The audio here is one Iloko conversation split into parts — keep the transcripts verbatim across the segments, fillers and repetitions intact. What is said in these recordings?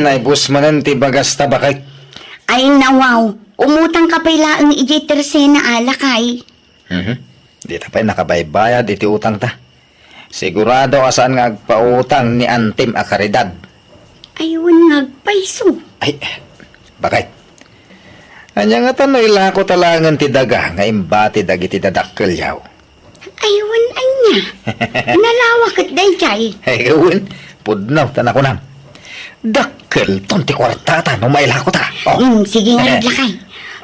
Naibus manen ti bagasta, baket. Ay, nawaw. Umutangka pay laeng idiay tersena a, lakay. Mhm. Dita pay nakabaybayad iti utangta. Sigurado a saan nga agpautang ni antim a karidad. Ay, wen nga agpayso. Ay, baket. Ania ngata no ilako ta laengen ti daga nga imbati dagiti dadakkelyo? Ay, wen ania? Nalawa ket daydiay. Ay, wen, pudno ta nakunam. Dakkelton ti kuartata no mailako ta. Oh. Hmm, sige ngarud, lakay.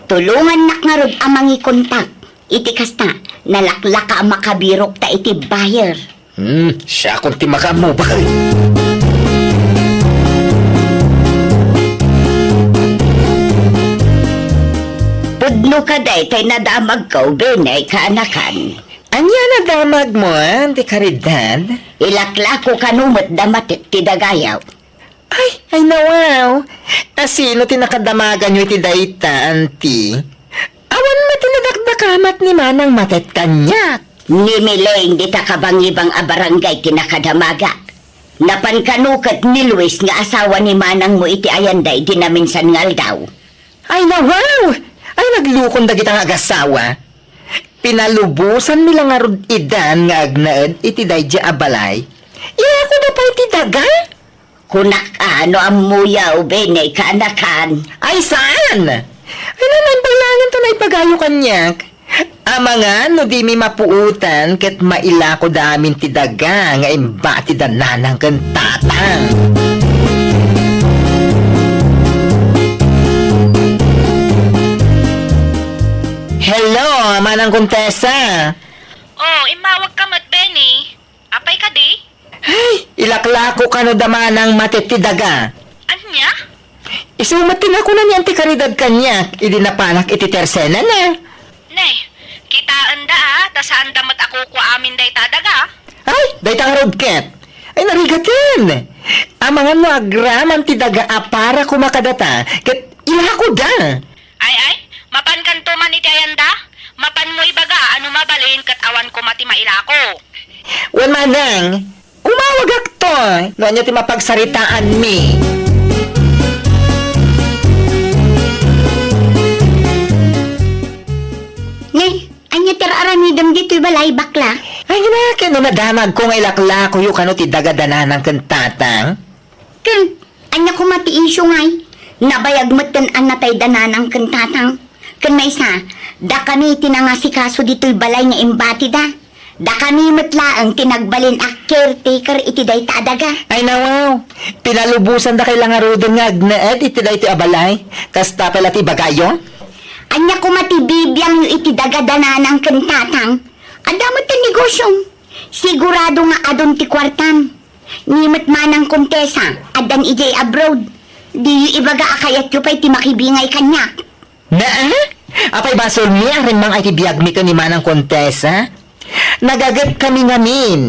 Tulongannak ngarud a mangikontak. Iti kasta, nalaklaka a makabirokta iti buyer. Hmm, siakon ti makaammo, baket. Pudno ka daytoy nadamagko, Benay, kaanakan. Ania nadamagmo, a, ti karidad? Ilaklako kano met da matet ti dagayo. Ay, ay, nawaw. A, sino ti nakadamaganyo iti dayta, anti? Awan met ti nadakdakamat ni manang matet kaniak. Ni Miling dita kabangibang a barangay ti nakadamaga. Napan kano ket ni Luis nga asawa ni manangmo iti ayanda idi naminsan nga aldaw. Ay, nawaw! Ay, naglukon dagita nga agasawa. Pinalubosanmi la ngarud idan nga agnaed iti daydiay a balay. Ilako da pay ti daga? Kunak a, no ammoyo, Benay, kaanakan. Ay, saan? Ay, naimbag laengen ta naibagayo kaniak. Amangan no dimi mapuotan ket mailako da amin ti daga nga imbati da nanang ken tatang. Hello, Manang Kontesa. Oh, immawag ka met, Benny. Apay kadi? Ay, ilaklako kano da manang matet ti daga. Ania? Isu met ti nakuna ni Anti Caridad kaniak idi napanak iti tersenana. Ne, kitaenda a, ta saanda met a kukua amin dayta a daga. Ay, dayta ngarud ket. Ay, narigaten. Amangan no agraman ti daga a para koma kadata, ket ilakoda. Ay, ay, mapankanto man iti ayanda? Mapanmo ibaga a no mabalin ket awan koma ti mailako. Wen manang, umawagakto no ania ti mapagsaritaanmi. Ne, ania ti ar-aramidem ditoy balay, bakla? Ay, ina, ket no nadamagko nga ilaklakoyo kano ti daga da nanang ken tatang? Ken, ania koma ti isyu ngay? Nabayag metten a natay da nanang ken tatang. Ken maysa, dakami ti nangasikaso ditoy balay nga imbatida. Dakami met laeng ti nagbalin a caretaker iti dayta a daga. Ay, nawaw. Pinalubosan dakay la ngaruden nga agnaed iti daytoy a balay. Kasta pay la ti ibagayo? Ania koma ti bibiangyo iti daga da nanang ken tatang? Adda met ti negosio. Sigurado nga adun ti kuartam. Ni met manang Kontesa, addan idiay abroad. Diyo ibaga a kayatyo pay ti makibingay kaniak. Naa? Apay basolmi a rimmang ay ti biagmi ken ni manang Kontesa? Nagagetkami ngamin.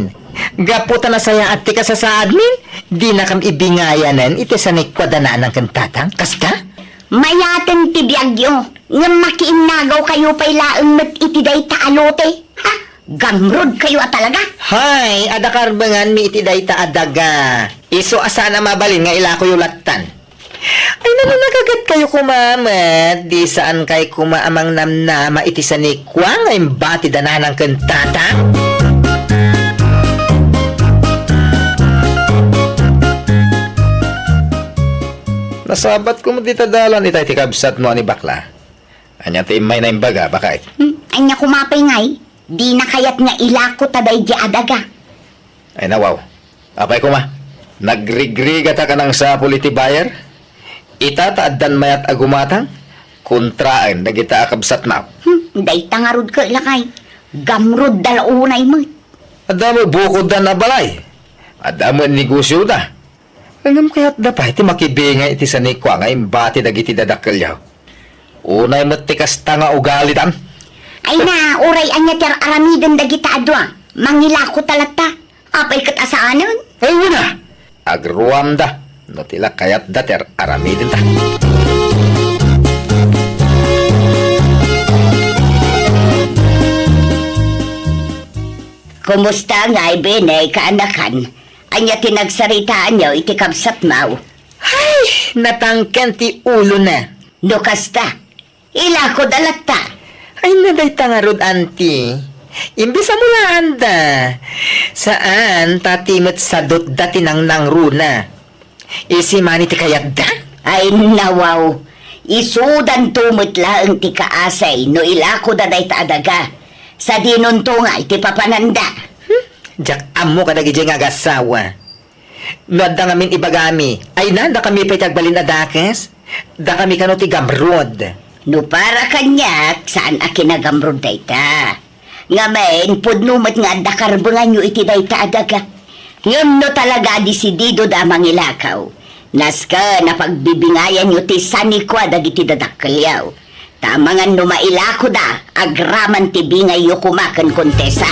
Gapu ta nasayaat ti kasasaadmin, dinakam ibingayanen iti sanikua da nanang ken tatang. Kasta? Mayaten ti biagyo, ngem makiinnagaw kayo pay laeng met iti dayta a lote. Ha? Gamrod kayo a talaga? Hay, adda karbenganmi iti dayta a daga. Isu a saan a mabalin nga ilakoyo lattan. Ay, nano nagaget kayo koma met, di saan kay koma a mangnamnama iti sanikua nga imbati da nanang ken tatang? Nasabat koma dita dalan itay ti kabsatmo a ni bakla. Ania ti immayna imbaga, baket? Hmm, ania koma pay ngay? Dina kayat nga ilako ta daydi a daga. Ay, nawaw. Apay koma, nagrigrigata ka nang sapul iti buyer? Ita ta addan mayat a gumatang, kontraen dagita a kabsatna. Hmm, dayta ngarud ket lakay. Gamrod da la unay met. Adda met bukodda a balay. Adda met negosioda. Ngem kayatda pay ti makibingay iti sanikua nga imbati dagiti dadakkelyo. Unay met ti kasta nga ugalidan. Ay na, uray ania ti ar-aramiden dagita a dua, mangilako ta latta. Apay ket a saanen? Ay, wen a. Agruamda no ti la kayatda ti ar-aramidenta. Kumusta ngay, Benay, kaanakan? Ania ti nagsaritaanyo iti kabsatmo? Ay, natangken ti ulona. No kasta, ilakoda latta. Ay, na dayta ngarud, anti. Imbes a mulaanda. Saan, ta ti met sadutda ti nangnangruna. Isu manen ti kayatda? Ay, nawaw. Isudanto met laeng ti kaasay no ilakoda dayta a daga. Sadinonto nga iti papananda. Hmm? Diak ammo kadagiti nga agasawa. No adda ngamin ibagami, ay na, dakami pay ti agbalin a dakes? Dakami kano ti gamrod? No para kaniak, saan a kinagamrod dayta. Ngamin, pudno met nga adda karbenganyo iti dayta a daga. Ngem no talaga a desididoda a mangilakaw, nasken a pagbibingayanyo ti sanikua dagiti dadakkelyo. Ta amangan no mailakoda, agraman ti bingayyo koma ken Kontesa.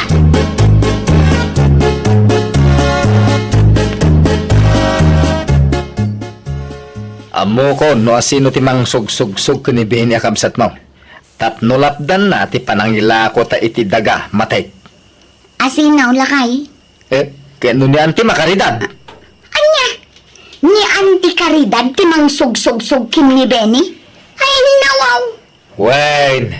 Ammokon no asino ti mangsugsugsog ken ni Benny a kabsatmo. Tapno lapdanna ti panangilakota iti daga, Matek. Asino, lakay? Eh, ken no ni Auntie Makaridad? Ania? Ni Auntie Caridad ti mangsugsugsog ken ni Benny? Ay, nawaw! Wen,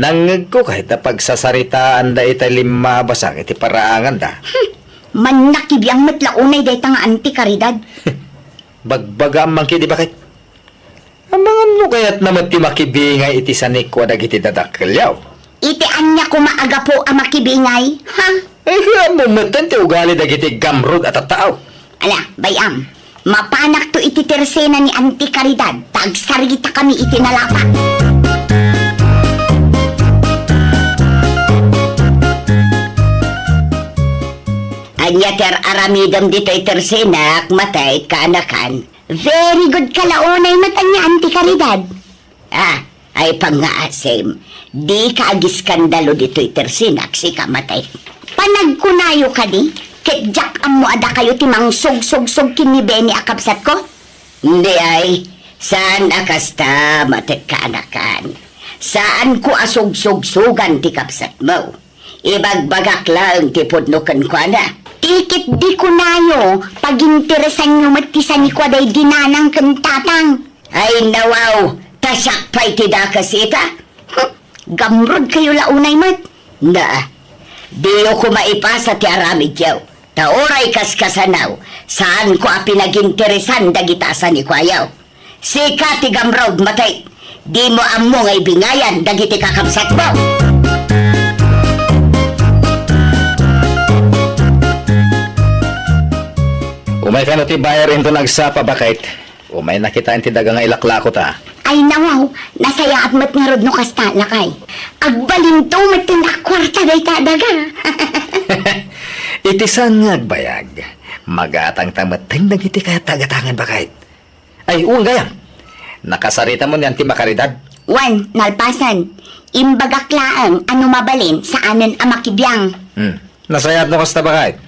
nangngegko ket ta pagsasaritaanda iti limmabasak iti paraanganda. Hmm, mannakibiang met la unay dayta nga Auntie Caridad. Bagbagaam man ketdi, baket. Amangan no kayatna met ti makibingay iti sanikua dagiti dadakkelyo. Iti ania koma a gapu a makibingay, ha? Ay, ammo metten ti ugali dagiti gamrod a tattao. Ala, bay-am. Mapanakto iti tersena ni Auntie Caridad, ta agsaritakami iti nalapa. Ania ti ar-aramidem ditoy tersenak, Matek, kaanakan? Very good ka la unay met, ania, Auntie Caridad? Ah, ay pangngaasim, dika agiskandalo ditoy tersenak, sika, Matek. Panagkunayo kadi, ket diak ammo a dakayo ti mangsugsugsog ken ni Benny a kabsatko? Indi ay, saan a kasta, Matek, kaanakan. Saanko a sugsugsugan ti kabsatmo. Ibagbagak laeng ti pudno kenkuana. Ti ketdi kunayo, paginteresanyo met ti sanikua daydi nanang ken tatang. Ay, nawaw, ta siak pay ti dakes ita? Huh, gamrod kayo la unay met. Na, diyo koma ipasa ti aramidyo. Ta uray kaskasano, saanko a pinaginteresan dagita a sanikuayo. Sika ti gamrod, Matek. Dimo ammo nga ibingayan dagiti kakabsatmo. Umay kano ti buyer inton agsapa, baket. Umayna kitaen ti daga nga ilaklakota. Ay, nawaw, nasayaat met ngarud no kasta, lakay. Agbalinto met ti nakuarta dayta a daga. Iti saan nga agbayag, magatangta metten dagiti kayat ti agatangan, baket. Ay, wen gayam. Nakasaritam ni Auntie Makaridad? Wen, nalpasen. Imbagak laeng a no mabalin, saanen a makibiang. Hmm. Nasayaat no kasta, baket.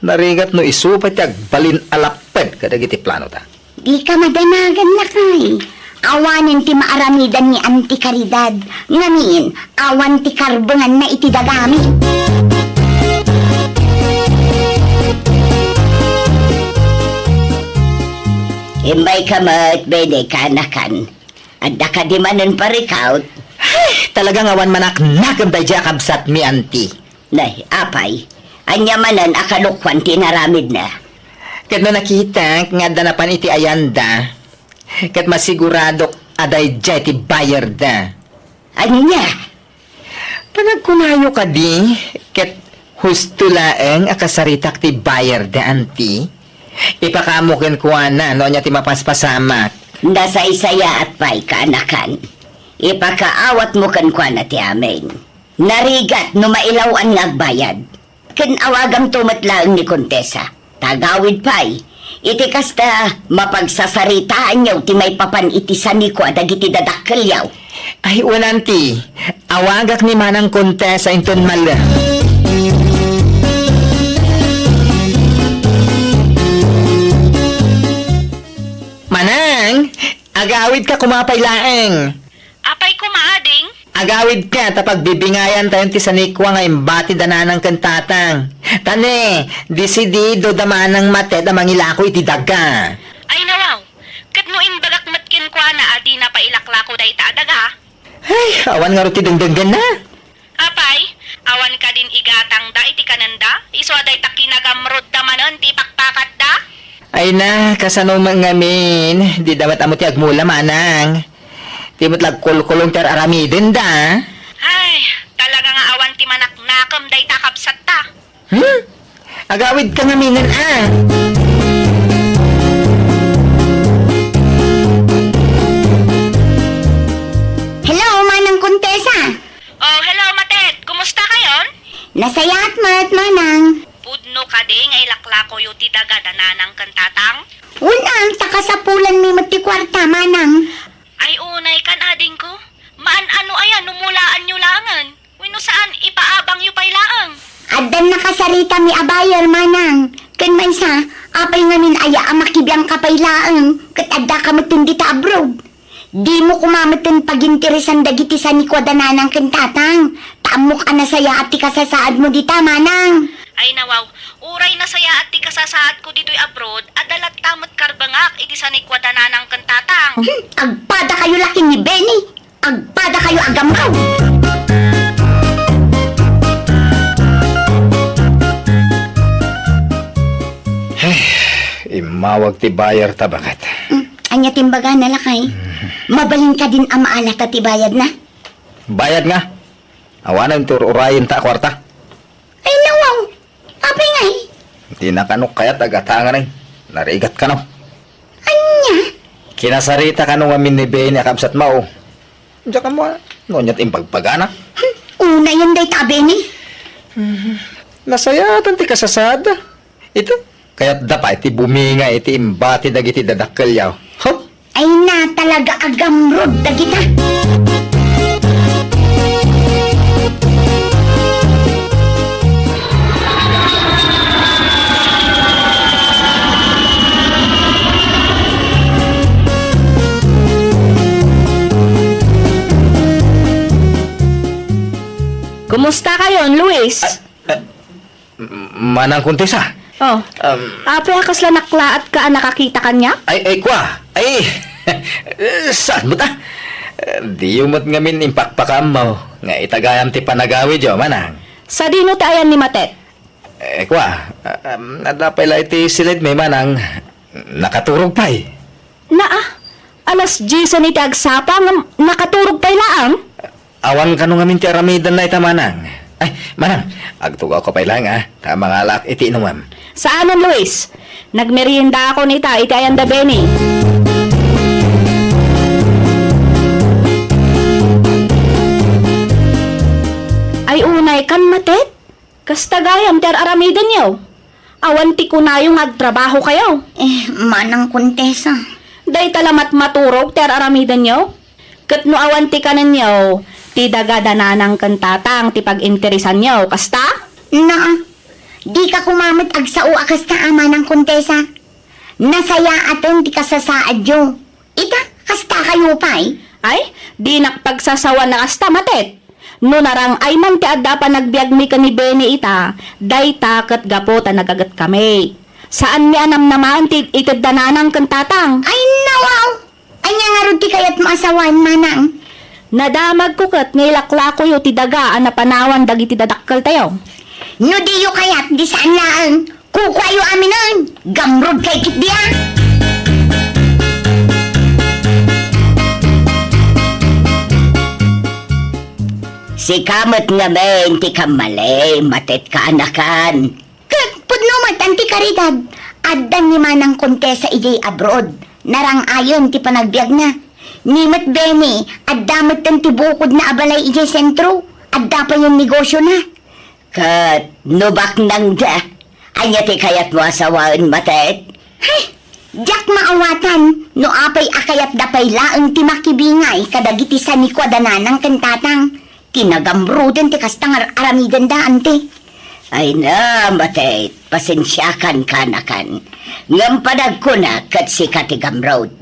Narigat no isu pay ti agbalin a lapped kadagiti planota. Dika madanagan, lakay. Awanen ti maaramidan ni Auntie Caridad. Ngamin, awan ti karbenganna iti dagami. Imbayka met, Benny, kaanakan. Adda kadi manen parikaw? Ay, talaga nga awan manaknakam daydiay a kabsatmi, Auntie. Nay, apay, ania manen a kalokuan ti inaramidna? Ket no nakitak nga adda napan iti ayanda, ket masiguradok a daydiay ti buyerda. Ania? Panagkunayo kadi, ket husto laeng a kasaritak ti buyerda, Auntie. Ipakaammo kenkuana no ania ti mapaspasamak. Nasaysayaat pay, kaanakan. Ipakaawatmo kenkuana ti amin. Narigat no mailaw-an nga agbayad. Ken awagamto met laeng ni Kontesa. Ta agawid pay, iti kasta, mapagsasaritaanyo ti maipapan iti sanikua dagiti dadakkelyo. Ay, wen, Auntie, awagak ni Manang Kontesa inton mal- Manang, agawidka koma pay laeng. Apay koma, ading? Agawidka ta pagbibingayantayon ti sanikua nga imbati da nanang ken tatang. Ta ne, desidido da manang Matek a mangilako iti daga. Ay, nawaw, Dina pay ilaklako dayta a daga. Ay, awan ngarud ti dengdenggenna. Apay, awan kadin igatangda iti kanenda? Isu a dayta kinagamrodda manen ti ipakpakatda? Ay na, kasano man ngamin? Dida met ammo ti agmula, manang. Di met la agkulkulong ti ar-aramidenda. Ay, talaga nga awan ti manaknakem dayta kabsatta. Hmm? Agawidka ngaminen, a. Hello, Manang Kontesa. Oh, hello, Matet. Kumusta kayon? Nasayaat met, Manang. Pudno kadi nga ilaklakoyo ti daga da nanang ken tatang? Wen, a, ta kasapulanmi met ti kuarta, Manang. Ay, unay kan, adingko. Maan-ano aya no mulaanyo laengen? Wenno saan, ipaabangyo pay laeng? Addan nakasaritami a buyer, manang. Ken maysa, apay ngamin aya a makibiangka pay laeng, ket addaka metten dita abroad? Dimo koma metten paginteresan dagiti sanikuada nanang ken tatang, ta ammok a nasayaat ti kasasaadmo dita, manang. Ay, nawaw, uray nasayaat ti kasasaadko ditoy abroad, adda latta met karbengak iti sanikuada nanang ken tatang. Hmm, agpadakayo la ken ni Benny. Agpadakayo a gammaw! Ay, immawag ti buyer ta, baket. Hmm, ania ti imbagana, lakay? Mabalin kadin a maalata ti bayadna? Bayad nga? Awanen ti ur-urayenta a kuarta. Ay, nawaw. Apay ngay? Dina kano kayat a gatangen, eh. Narigat kano. Ania? Kinasarita kano ngamin ni Benny a kabsatmo. Diak ammo, a, no aniat imbagbaga na. Hmm, unayen dayta a Benny. Hmm, nasayaatan ti kasasaadda. Ita, kayatda pay ti buminga iti imbati dagiti dadakkelyo. Huh? Ay na, talaga a gamrod dagita. Kumusta kayon, Luis? Ah, ah, M-, Manang Kontesa. Oh. Um, Apay a kasla naklaatka a nakakita kaniak? Ay, ay, kua. Ay, saan met a? Diyo met ngamin impakpakaammo nga itagayam ti panagawidyo, manang. Sadino ti ayan ni Matet? Eh, kua, um, adda pay la iti silidmi, manang. Nakaturog pay. Naa, alas diesen iti agsapa ngem nakaturog pay laeng? Awan kano ngamin ti aramidenna ita, manang. Ay, manang, agtugawka pay laeng, a, ta mangalaak iti inumem. Saanen, Luis. Nagmeriendaakon ita iti ayanda Benny. Ay, unay kan, Matet? Kasta gayam ti ar-aramidenyo? Awan ti kunayo nga agtrabahokayo. Eh, Manang Kontesa. Dayta la met maturog ti ar-aramidenyo? Ket no awan ti kanenyo, ti daga da nanang ken tatang ti pag-interesanyo, kasta? Naa, dika koma met agsao a kasta a, Manang Kontesa. Nasayaaten ti kasasaadyo. Ita, kastakayo pay? Ay, dinak pagsasawan a kasta, Matet. No narang-ay man ti adda panagbiagmi ken ni Benny ita, dayta ket gapu ta nagagetkami. Saanmi a namnamaen ti itedda nanang ken tatang. Ay, nawaw! Ania ngarud ti kayatmo a sawen, manang? Nadamagko ket nga ilaklakoyo ti daga a napanawan dagiti dadakkeltayo. No diyo kayat, di saan laeng. Kukuayo aminen, gamrod kay ketdi a. Sika met ngamin ti kammali, Matet, kaanakan. Ket pudno met, Auntie Caridad, adda ni Manang Kontesa idiay abroad, narang-ayen ti panagbiagna. Ni met Benny, adda metten ti bukodna a balay idiay sentro, adda payen negosiona. Ket no baknangda, ania ti kayatmo a sawen, Matet? Hay, diak maawatan no apay a kayatda pay laeng ti makibingay kadagiti sanikuada nanang ken tatang. Kinagamroden ti kasta nga ar-aramidenda, Auntie. Ay na, Matet, pasensiakan, kaanakan. Ngem panagkunak ket sika ti gamrod.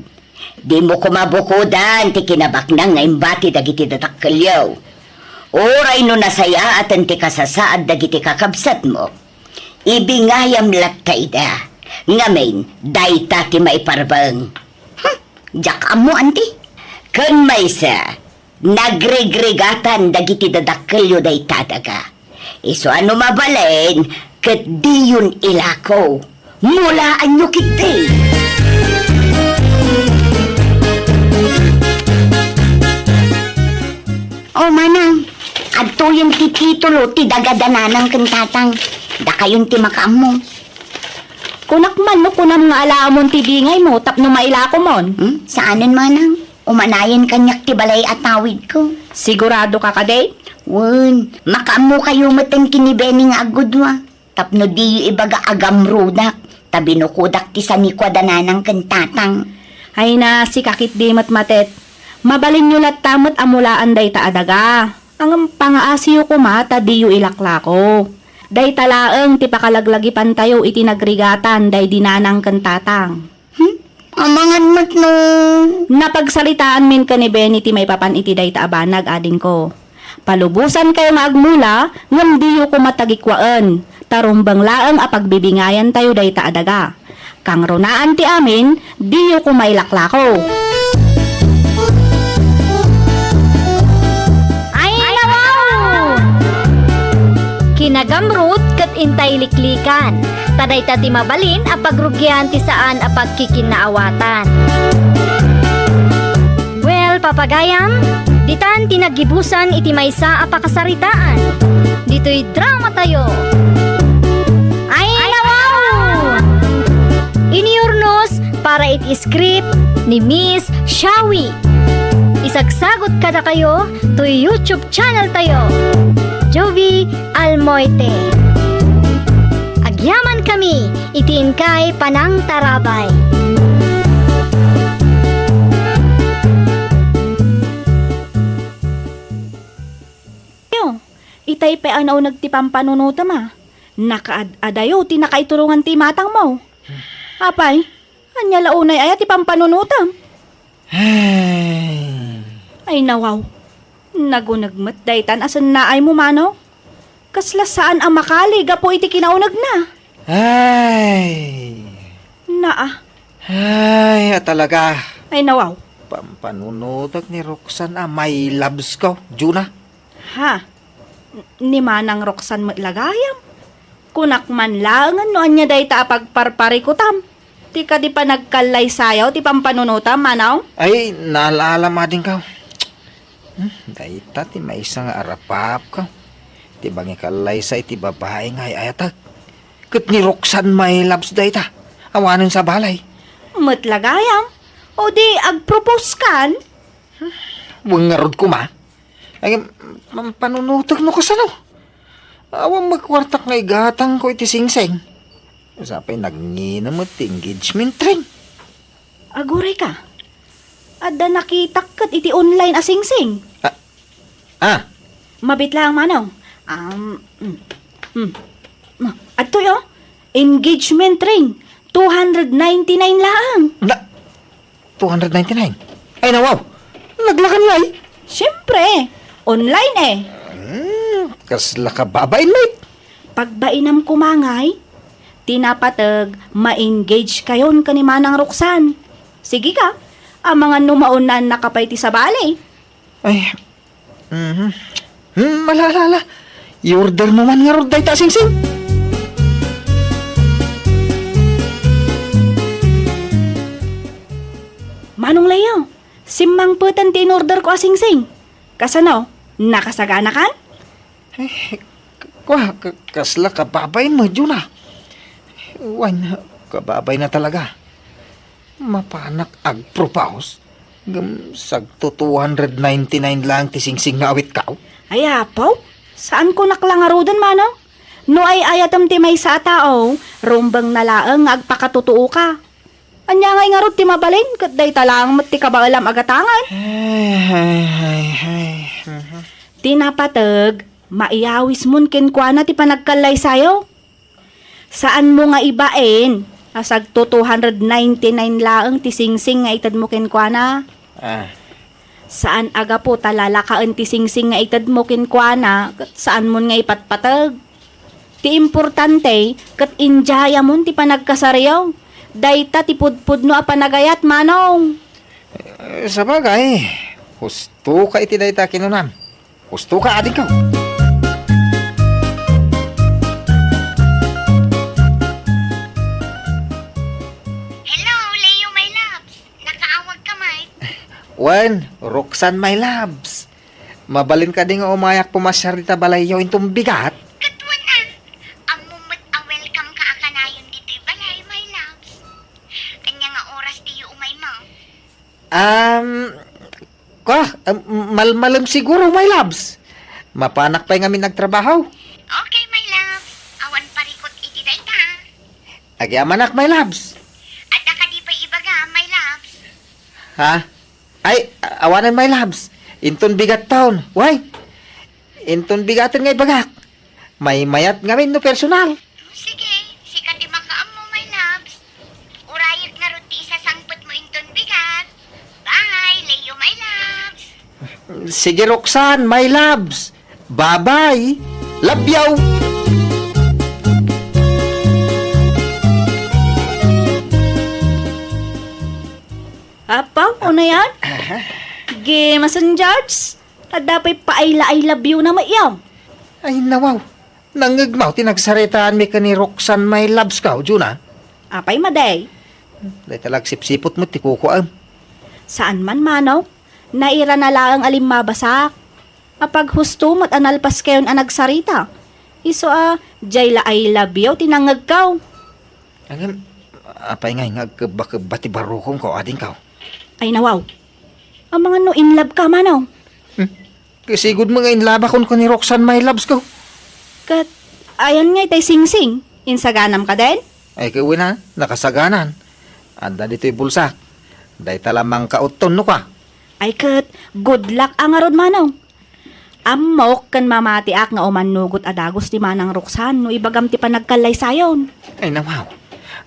Dimo koma bukodan ti kinabaknang nga imbati dagiti dadakkelyo. Uray no nasayaaten ti kasasaad dagiti kakabsatmo, ibingayam latta ida. Ngamin, dayta ti maiparbeng. Hmm, diak ammo, Auntie. Ken maysa, nagrigrigatan dagiti dadakkelyo dayta a daga. Isu a no mabalin, ket diyon ilako. Mulaanyo ketdi. O, manang, adtoyen ti titulo ti daga da nanang ken tatang. Dakayon ti makaammo. Kunak man no kunam nga alaamon ti bingaymo tapno mailakomon. Hmm? Saanen, manang? Umanayen kaniak ti balay a tawidko. Sigurado ka kadi? Wen, makaammokayo metten ken ni Benny nga aggudua. Tapno diyo ibaga a gamrudak, ta binukodak ti sanikua da nanang ken tatang. Ay na, sika ketdi met, Matet. Mabalinyo latta met a mulaan dayta a daga. Ngem pangaasiyo koma ta diyo ilaklako. Dayta laeng ti pakalaglagipantayo iti nagrigatan daydi nanang ken tatang. Hmm? Amangan met no. Napagsaritaanmin ken ni Benny ti maipapan iti dayta a banag, adingko. Palubosankayo nga agmula, ngem diyo koma tagikkuaen, ta rumbeng laeng a pagbibingayantayo dayta a daga. Kangrunaan ti amin, diyo koma ilaklako. Ay, nawaw! Kinagamrud ket intay liklikan, ta dayta ti mabalin a pagrugian ti saan a pagkikinnaawatan. Well, papagayam, ditan ti naggibusan iti maysa a pakasaritaan. Ditoy dramatayo. Ay, nawaw! Iniurnos para iti script ni Miss Shawi. Isagsagot kadakayo toy YouTube channel tayo, Jovi Almoite. Agyaman kami iti inkay panangtarabay. Yo, itay pay a nauneg ti pampanunotem a. Nakaad-adayo ti nakaiturongan ti imatangmo. Apay, ania la unay aya ti pampanunotem? Ay. Ay, nawaw. Naguneg met daytan a sennaaymo, manong. Kasla saan a makali gapu iti kinaunegna. Ay. Naa. Ay, a talaga. Ay, nawaw. Pampanunotek ni Roxanne a my loves ko, Juna. Ha? N-, ni Manang Roxanne met la gayam? Kunak man laengen no ania dayta a pagparparikutam. Ti kadi panagkallaysayaw ti pampanunotam, manong? Ay, naala-alam adingko. Hmm, dayta ti maysa nga arapapko. Ti mangikallaysa iti babai nga ay-ayatek. Ket ni Roxanne my loves dayta. Awanen sa balay. Met la gayam? O di agpropose kan? Wen ngarud koma. Ay, pampanunotek no kasano? Awan met kuartak nga igatangko iti singsing. Sapay nagngina met ti engagement ring. Aguray ka. Adda nakitak ket iti online a singsing. Ah, ah. Mabit lang, manong. Um, mm, mm. Adtoy, oh. Engagement ring. Two hundred ninety-nine laeng. Na, two hundred ninety-nine? Ay, nawaw. Naglakan ngay? Siyempre. Online eh. Hmm, kasla ka babain, mate. Pagbainam koma ngay, ti napateg, ma-engage kayon ken ni Manang Roxanne. Sige ka, amangan no maunaan na ka pay ti sabali. Ay, mhm. Hmm, ala, ala, ala. I-order mo man ngarud dayta a singsing. Manong Leo, simmangpeten ti in-order ko a singsing. Kasano? Nakasagana kan? Eh, k-, kua, k-, kasla kababain mo, Juna. Wen, kababain na talaga. Mapanak agpropose? Ngem sagto two hundred ninety-nine lang ti singsing nga awit kao? Ay, apo, saan ko nak la ngaruden, manong? No ay-ayatem ti maysa a tao, rumbeng na laeng nga agpakatutuo ka. Ania ngay ngarud ti mabalin ket dayta laeng met ti kabaelam a gatangen? Ay, ay, ay, ay. Mhm. Ti napateg, maiyawismon kenkuana ti panagkallaysayo. Saanmo nga ibain a sagto two hundred ninety-nine laeng ti singsing nga itedmo kenkuana. Ah. Saan a gapu ta lalakaen ti singsing nga itedmo kenkuana, ket saanmon nga ipatpateg. Ti importante, ket indiayamon ti panagkasariyo. Dayta ti pudpudno a panagayat, manong. Eh, sabagay, Husto ka iti dayta kinunam. Husto ka, adingko. Hello, Leo, my loves. Nakaawag ka, Mike? Wen, Roxanne, my loves. Mabalin kadi nga umayak pumasiar dita balayyo inton bigat? Ket wen a. Ammom met a welcome ka a kanayon ditoy balay, my loves. Ania nga oras diyo umaymo? Um, kwa, um, malmalem siguro, my loves. Mapanak pay ngamin agtrabaho. Okay, my loves. Awan parikut iti dayta. Agyamanak, my loves. Adda kadi pay ibaga, my loves? Ha? Ay, a-, awanen, my loves. Inton bigat taon. Why? Inton bigaten nga ibagak. Maymayat ngamin no personal. Sige, sika ti makaammo, my loves. Urayek ngarud ti isasangpetmo inton bigat. Bye, Leo, my loves. Sige, Roxanne, my loves. Bye-bye. Love you. Apo, unayan? Aha. Gi Mason George, adda pay pa-I lo-, I love you na met yaw. Ay, nawaw. Nangngegmo ti nagsaritaanmi ken ni Roxanne, my loves, kaw, Juna? Apay, madi? Dayta la agsipsiput met ti kukuam. Saan man, manong. Nairana laeng a limmabasak. Apaghusto met a nalpaskayon a nagsarita. Isu a, diay la I love you ti nangngegko. Ngem, apay ngay nga agkebba-kebba ti barrukom kaw, adingko? Ay, nawaw. Amangan no in love ka, manong. Hmm? Kasigud mo nga in love akon ken ni Roxanne, my loves, kaw. Ket, ayan ngay tay singsing. Insaganam ka den? Ay, ket wen a, nakasaganan. Adda ditoy bulsak. Dayta la mangkautton no kua. Ay ket, good luck a ngarud, manong. Ammok ken mamatiak nga umannugot a dagus ti manang Roxanne no ibagam ti panagkallaysayon. Ay, nawaw.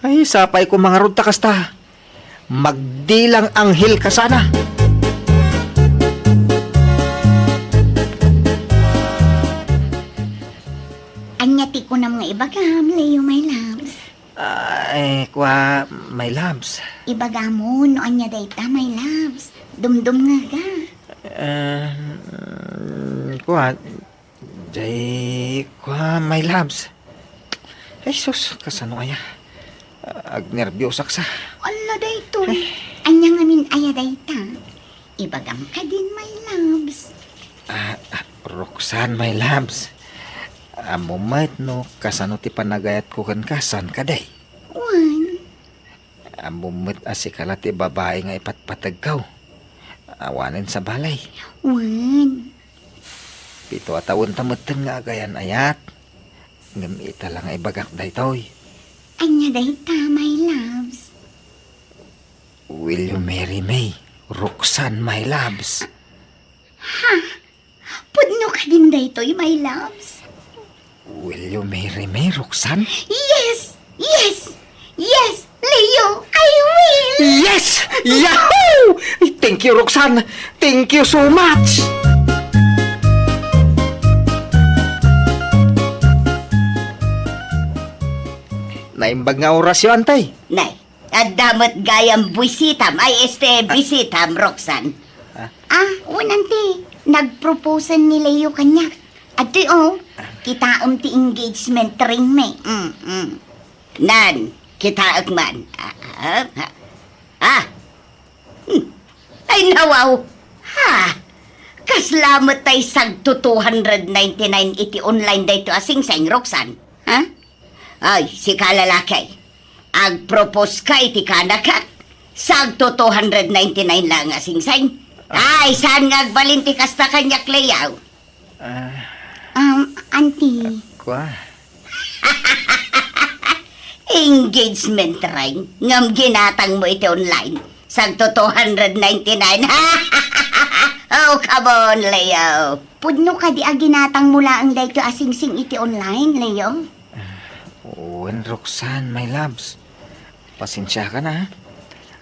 Ay, sapay ko mangarud ta kasta. Magdilang anghel ka sana. Ania ti kunam nga ibagam, Leo, my loves? Ah, eh, kua, my loves. Ibagam no ania dayta, my loves. Dumdumngega. Ah, mm, kua, jay, kua, my loves. Ay, sus, kasano aya? Agnerbios ak sa. Ala, daytoy. Ay. Ania ngamin aya dayta? Ibagam kadin, my loves. Ah, ah, Roxanne, my loves. Ammom met no kasano ti panagayatko kenka, saan kadi? Wen. Ammom met a sika la ti babai nga ipatpategko. Awanen sabali. Wen. Pito a tawen ta metten nga agayan-ayat. Ngem ita la nga ibagak daytoy. Ania dayta, my loves? Will you marry me, Roxanne, my loves? Ha? Pudno kadin daytoy, my loves? Will you marry me, Roxanne? Yes! Yes! Yes! Leo, I will! Yes! Yahoo! Thank you, Roxanne! Thank you so much! Naimbag nga orasyo, antay. Nay, adda met gayam buisitam. Ay, este, ah, bisitam, Roxanne. Ah. Ah, wen, anti, nagproposen ni Leo kaniak. Adtoy, oh, kitaem ti engagement ring mi. Mm, mm. Nan, kitaek man. Ah, ah, ah. Ah. Hmm. Ay, nawaw. Ha? Kasla met tay sagto two hundred ninety-nine iti online daytoy a singsing, Roxanne? Ha? Ay, sika lalaki. Agpropose ka iti kanakak. Sagto two hundred ninety-nine laeng a singsing. Ah. Ay, saan nga agbalin ti kasta kaniak, Leo? Ah. Um, auntie. Kua? Engagement ring, ngem ginatangmo iti online. Sagto two hundred ninety-nine. Oh, come on, Leo. Pudno kadi a ginatangmo laeng daytoy a singsing iti online, Leo? Wen, Roxanne, my loves. Pasensiakan, ha?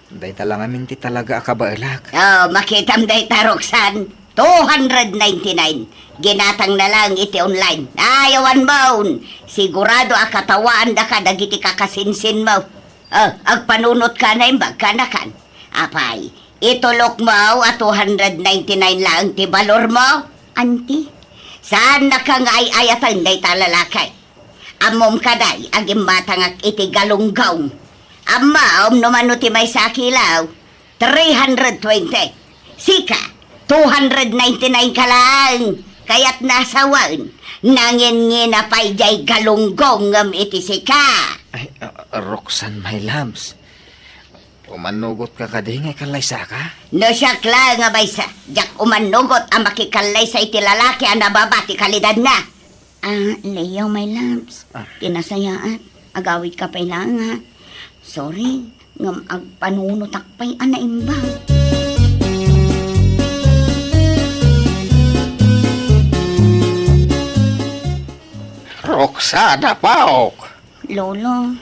Dayta la ngamin ti talaga a kabaelak. Oh, makitam dayta, Roxanne. Two hundred ninety-nine. Ginatangna laeng iti online. Ay, awan mon. Sigurado a katawaandaka dagiti kakasinsinmo. Oh, agpanunotka a naimbag kanakan. Apay, Itulokmo a two hundred ninety-nine laeng ti balormo? Anti, saannaka nga ay-ayaten dayta lalaki. Ammom kadi a gimmatangak iti galunggong. Ammom no mano ti maysa a kilo? Three hundred twenty. Sika, two hundred ninety-nine ka laeng. Kayatna sawen, nangingina pay diay galunggong ngem iti sika. Ay, ah, Roxanne, my loves. Umannugotka kadi nga ikallaysaka? No siak laeng a maysa, diak umannugot a makikallaysa iti lalaki a nababa ti kalidanna. Ah, Leo, my loves. Ah. Ti nasayaat, agawidka pay laeng, ha? Sorry, ngem agpanunotak pay a naimbag. Roxana, Paok! Lolo.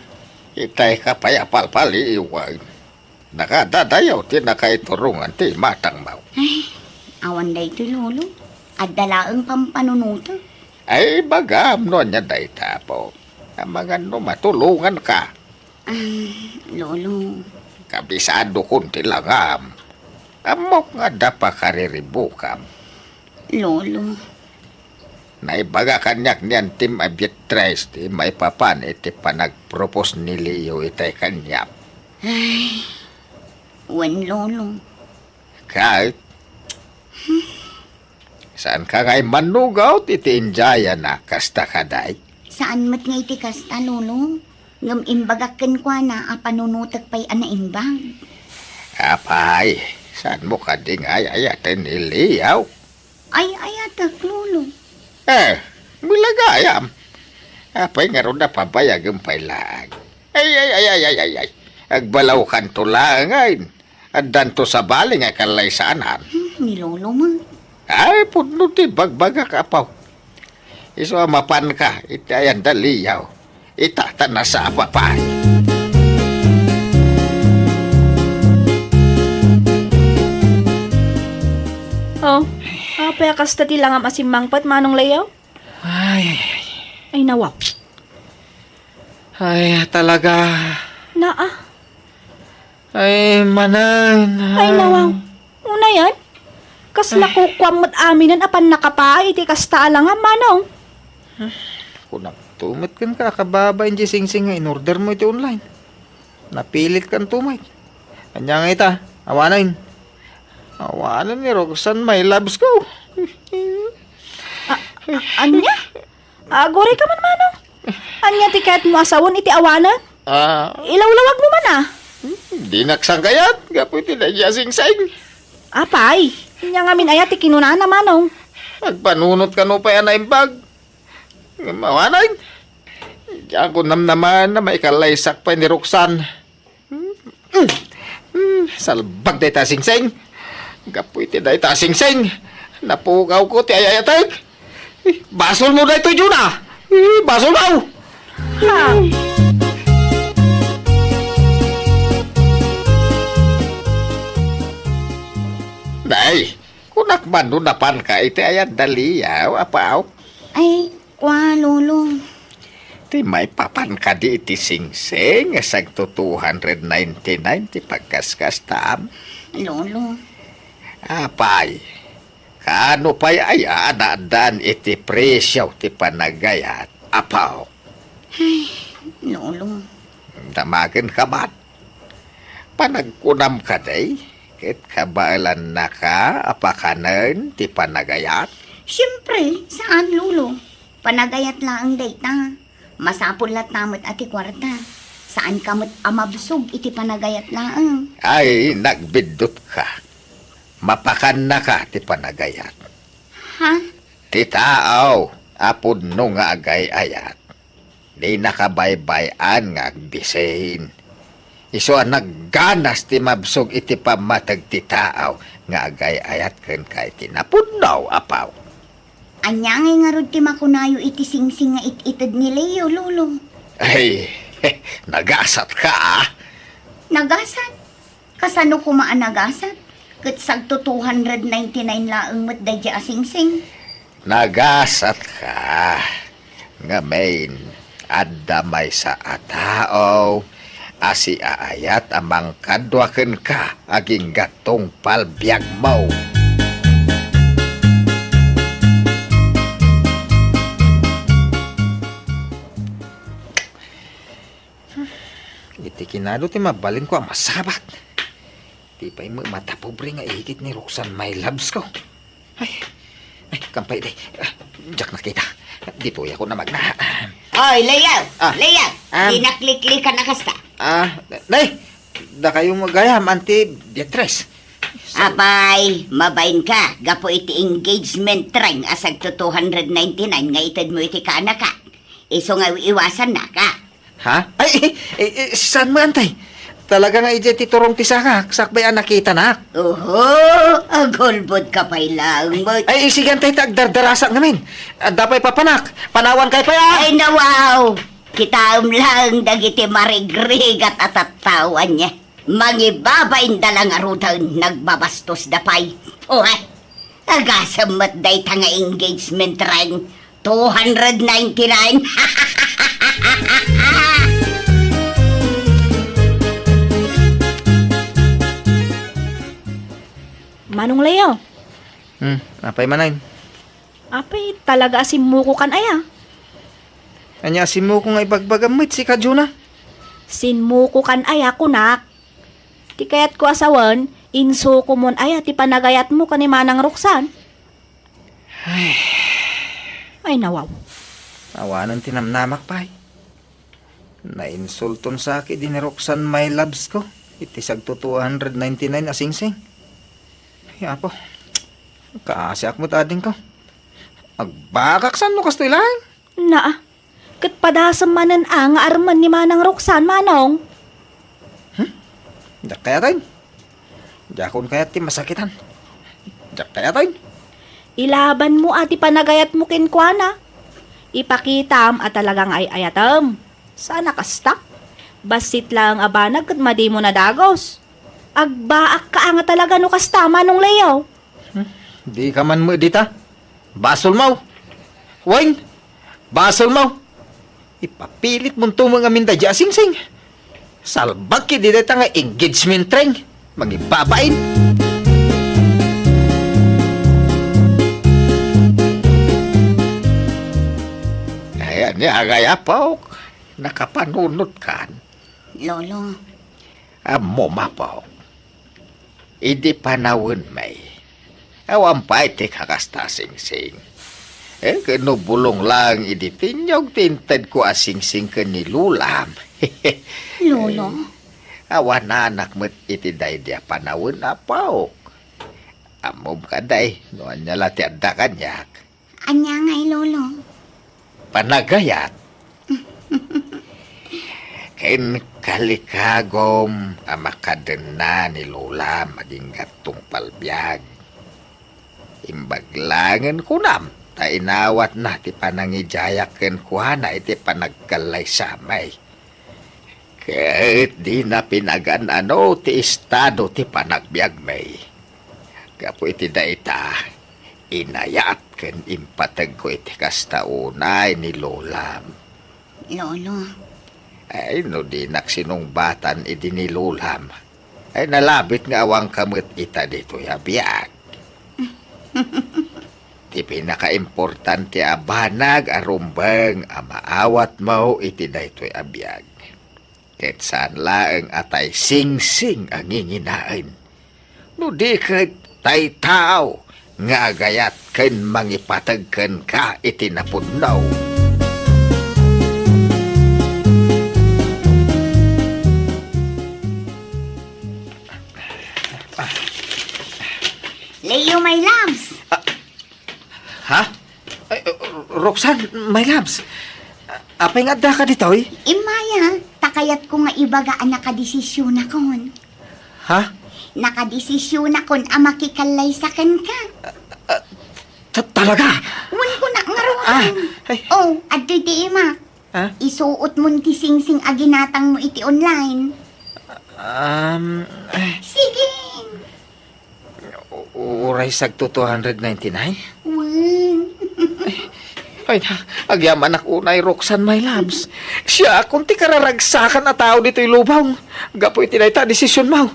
Itay ka pay a palpaliiwan. Nakadadayaw ti nakaiturongan ti imatangmo. Ay, awan daytoy, Lolo. Adda laeng pampanunotek. Ay, ibagam no ania dayta, Apo. Amangan no matulonganka. Ah, Lolo. Kabisadokon ti langam. Ammok nga adda pakariribukam. Lolo. Naibaga kaniak ni Antim a Beatrice ti maipapan iti panagpropose ni Leo itay kaniak. Ay, wen, Lolo. Ket, saanka ngay mannugot iti indiayana, kasta kadi? Saan met nga iti kasta, Lolo. Ngem imbagak kenkuana a panunotek pay a naimbag. Apay, saanmo kadi nga ay-ayaten ni Leo? Ay-ayatek, Lolo. Eh, milagayam. Apay ngarud a pabayagem pay laeng? Ay, ay, ay, ay, ay, ay, ay. Agbalawkanto laengen. Addanto sabali nga kallaysaanan. Hmm, ni Lolo man. Ay, pudno ti bagbagak, Apo. Isu a mapanka iti ayan da Leo. Ita ta nasapa pay. Oh, apay a kasta ti langam a simmangpet, Manong Leo? Ay, ay, ay. Ay, nawaw. Ay, talaga. Naa. Ay, manen, Ay, ay. Nawaw. Unayan? Kasla Ay. kukuam met aminen a pannakapaay iti kasta a langam, Manong. Kunakto met kenka a kababain diay singsing nga in-ordermo iti online. Napilitkanto met. Ania nga ita? Awanen. Awanen ni Roxanne, my loves ko. A-, a-, ania? Aguray ka man, Manong. Ania ti kayatmo a sawen iti awanen? Ah. Ilawlawagmo man, a. Hmm, dinak sangkayat, gapu iti daydiay a singsing. Apay, ania ngamin aya ti kinunana, Manong? Agpanunot kano pay a naimbag. Ngem awanen. Diak namnamaen a maikallaysakto pay ni Roxanne. Hmm, hmm, hmm, salbag dayta a singsing. Gapu iti dayta a singsing, napugawko ti ay-ayatek. Eh, basolmo daytoy, Juna. Eh, basolmo. Ha? Nay, kunak man no napanka iti ayan da Leo, Apo. Ay, kua, Lolo. Ti maipapan kadi iti singsing nga sagto two hundred ninety-nine ti pagkaskastam? Lolo. Apay, kaano pay aya a naaddaan iti presio ti panagayat, Apo? Ay, Lolo. Damagenka man. Panagkunam kadi, ket kabaelannaka a pakanen ti panagayat? Siempre, saan, Lolo. Panagayat laeng dayta. Masapul latta met a ti kuarta. Saanka met a mabsog iti panagayat laeng. Ay, nagbiddutka. Mapakannaka ti panagayat. Ha? Ti tao a pudno nga agay-ayat, di nakabaybay-an nga agbisin. Isu a nagganas ti mabsog iti pammateg ti tao nga agay-ayat kenka iti napudno, Apo. Ania ngay ngarud ti makunayo iti singsing nga it-ited ni Leo, Lolo? Ay, nagasatka, a. Nagasat? Kasano koma a nagasat? Ket sagto two hundred ninety-nine laeng met daydiay a singsing. Nagasatka. Ngamin, adda maysa a tao a siaayat a mangkadua kenka agingga tungpal biagmo. Iti kinado ti mabalinko a masabat. Ti pay met matapobre nga igit ni Roxanne, my loves ko. Ay, ay, kampay di. Ah, diak nakita. Ditoy ako namagna. Oy, Leo! Ah. Leo! Ah. Di nakliklikan a kasta. Ah, nay, dakayo gayam, Auntie Beatrice. Apay, mabain ka, gapu iti engagement ring a sagto two hundred ninety-nine nga ited mo iti kaanaka. Isu nga iwasan na ka. Ha? Ay, eh, eh, eh, saan mo, Antay? Talaga nga idiay ti turong ti sangak, sakbay a nakitanak. Oho, agulbod ka pay laeng met. Ay, eh, sige, Antay, ta agdardarasak ngamin. Adda pay papanak, panawan kay pay, ah! Ay, nawaw! Kitaem laeng dagiti marigrigat a tattaoan niya. Mangibabain da la ngaruden, nagbabastos da pay. Uy! Agasem met dayta nga engagement ring two hundred ninety-nine. Manong Leo. Hmm, apay manen? Apay, talaga a simmukokan aya? Ania a simmuko nga ibagbagam met, sika, Juna? Simmukokan aya, kunak. Ti kayatko a sawen, insukomon aya ti panagayatmo ken ni Manang Roxanne? Ay. Ay, nawaw. Awanen ti namnamak pay. Nainsulton sa idi ni Roxanne, my loves ko, iti sagto two hundred ninety-nine a singsing. Ay, apo. Kaasiak met adingko. Agbagak saan no kastoy laeng? Naa, ket padasem manen a nga armen ni Manang Roxanne, Manong. Hmm? Diak kayat, ay. Diakon kayat ti masakitan. Diak kayat, ay. Ilabanmo a ti panagayatmo kenkuana. Ipakitam a talaga nga ay-ayatem. Saan a kasta? Bassit laeng a banag ket madimo nadagus. Agbaak ka a nga talaga no kasta, Manong Leo. Hmm? Dika man met dita. Basolmo. Wen, basolmo. Ipapilitmonto met ngamin daydiay a singsing. Salbag ketdi dayta nga engagement ring. Mangibabain. Ay, ania ngay, apok? Nakapanunotkan. Lolo. Ammom, apok. Idi panawenmi, awan pay ti kakasta a singsing. Eh, ket no bulong laeng idi pinniog ti intedko a singsing ken ni Lolam. Lolo? Awananak met iti daydi a panawen, apok. Ammom kadi no ania la ti adda kaniak. Ania ngay, Lolo? Panagayat. Ken kalikagom a makadenna ni Lolam agingga tungpal biag. Imbag laengen kunam ta inawatna ti panangidiayak kenkuana iti panagkallaysami. Ket dina pinagan-ano ti estado ti panagbiagmi. Gapu iti dayta, inayat ken impategko iti kasta unay ni Lolam. Lolo. Ay, no dinak sinungbatan idi ni Lolam, ay nalabit nga awanka met ita ditoy a biag. Ti pinakaimportante a banag a rumbeng a maawatmo iti daytoy a biag. Ket saan laeng a tay singsing a nginginaen, no di ket tay tao nga agayat ken mangipateg kenka iti napudno. Leo, my loves! Ah, Ha? Ay, uh, Roxanne, my loves. Apay nga addaka ditoy? Immay, ta kayatko nga ibaga a nakadesisyonakon. Ha? Nakadesisyonakon a makikallaysa kenka. Ah, ta-, talaga? Wen, kunak ngaruden. Ah, ay. Oh, adtoy ti imak. Ha? Isuotmon ti singsing a ginatangmo iti online. Um, eh. Sige. U-, uray sagto two hundred ninety-nine? Wen. Ay na, agyamanak unay, Roxanne, my loves. Siakon ti kararagsakan a tao ditoy lubong. Gapu iti dayta a desisionmo.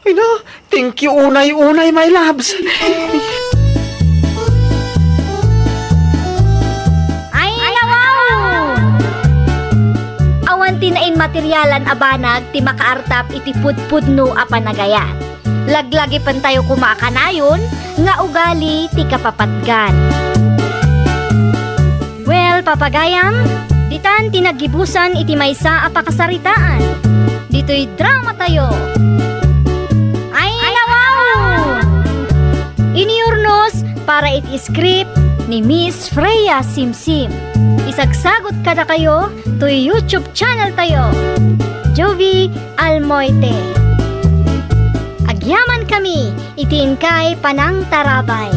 Ay na, thank you unay, unay, my loves. Ay, nawaw! Awan ti nainmaterialan a banag ti makaartap iti pudpudno a panagayat. Laglagipentayo koma a kanayon nga ugali ti kapapatgan. Well, papagayam, ditan ti naggibusan iti maysa a pakasaritaan. Ditoy dramatayo. Ay, nawaw! Inurnos para iti script ni Miss Freya Simsim. Isagsagut kadakayo toy YouTube channel tayo, Jovie Almoite. Agyaman kami iti inkay panangtarabay.